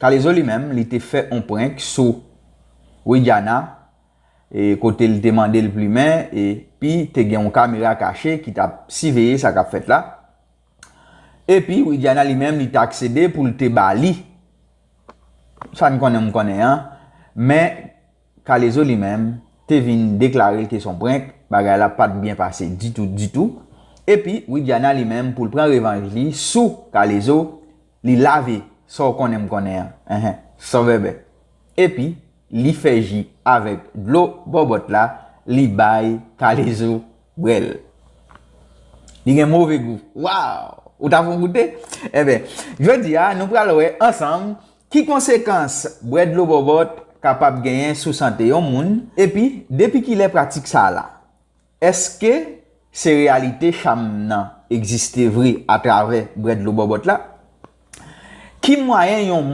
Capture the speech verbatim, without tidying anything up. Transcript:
Kalezo li menm, li te fè on prank sou Widiana, e kote l te mande l plimen, epi te gen yon kamera kache ki t ap siveye sa k ap fèt la. Epi, Widiana li menm, li te aksede pou l te ba li sa n konnen m konnen an, men Kalezo li menm te vin deklare l te son prank, bagay la pa t byen pase ditou, ditou. Epi, Widiana li menm, pou l pran revanj li sou Kalezo, li lave sa w konnen m konnen an. Enhen, san bèbè. Epi, li fè ji avèk dlo bòbòt la, li bay Kalezo bwè l. Li gen move gou. Waw! Ou ta fon goute? Enben, jodi a, nou pral wè ansanm ki konsekans bwè dlo bòbòt kapab genyen sou sante yon moun, epi depi kilè pratik sa a la? Èske se reyalite cham nan egziste vre atravè bwè dlo bòbòt la? Ki mwayen yon moun